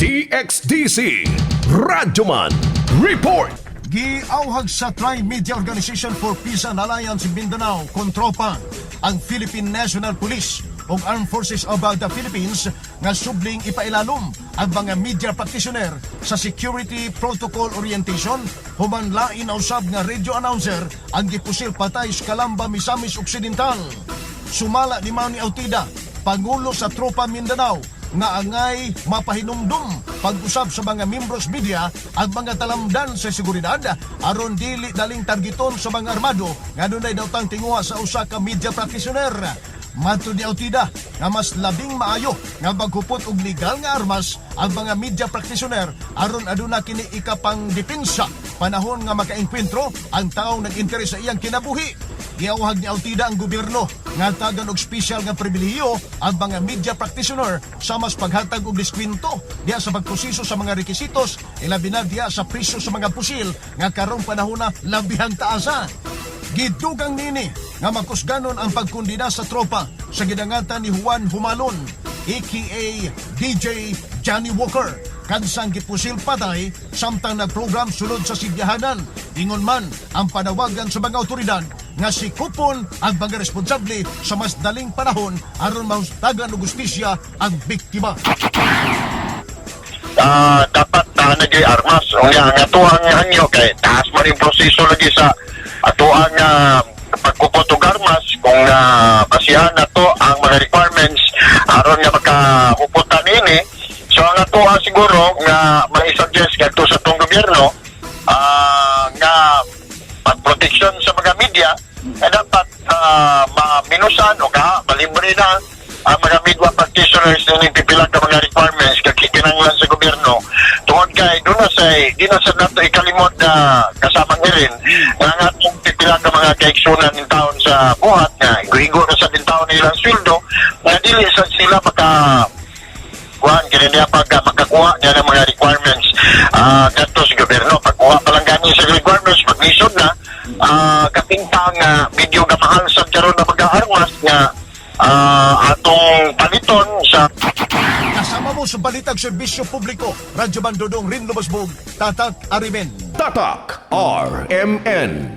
DXDC Radyoman Report. Giawhag sa Tri-Media Organization for Peace and Alliance in Mindanao, KonTropa, ang Philippine National Police ug Armed Forces of the Philippines nga subling ipailalom ang mga media practitioner sa security protocol orientation human lain na usab nga radio announcer ang gipusil patay sa Calamba, Misamis Occidental. Sumala ni Manny Autida, Pangulo sa Tropa Mindanao, nga angay mapahinumdum pag-usab sa mga membros media ang mga talamdan sa seguridad aron dili daling targeton sa mga armado nga dunay daotang tinguha sa usa ka media practitioner. Matud ni Autida nga mas labing maayo nga maghupot og legal nga armas ang mga media practitioner aron aduna kini ikapang depensa panahon nga makaengkwentro ang taong nag-interes sa iyang kinabuhi. Giawhag ni Autida ang gobyerno nga tagan og espesyal nga pribilehiyo ang mga media practitioner sa mas paghatag og diskwento diha sa pagproseso sa mga rekisitos, ilabi na diha sa presyo sa mga pusil nga karong panahon na labihang taasa. Gidugang nini nga makusganon ang pagkundina sa tropa sa gidangatan ni Juan Humalon, aka DJ Johnny Walker, kansang gipusil patay samtang nagprogram sulod sa Sidyahanan. Ingon man ang panawagan sa mga otoridad nga sikupon ang mga responsable sa mas daling panahon aron mahutagan og hustisya ang biktima. Dapat nagay armas. Unya ang atuang hangyo kay taas man yung proseso lagi sa atuang pagkupot og armas kung basihan na to ang mga requirements aron nga makahuputan ini. So ang atuang siguro nga mai-suggest ngadto sa atong gobyerno nga pagproteksyon sa mga media eh, dapat maminusan o ka malibre na ang mga media practitioners ng pipila ka mga requirements kag kinahanglan sa gobyerno tungod kay doon na say di na sa nato ikalimot na kasamang irin nga ang atong pipila ka mga kaigsunan ng taon sa buhat nga igo-igo na sa din taon nilang sweldo nga dili sa sila maka kuan kini niya pag makakuha niya ng mga requirements gadto sa gobyerno. Pagkuha pa lang gani sa requirements, maglisod na kapin pa nga medyo gamahal sa karon na mga armas nga atong paliton sa Kasama mo sa Balitag Serbisyo Publiko, Radyo Bandodong Rin Lubasbog, Tatak Arimen. Tatak RMN.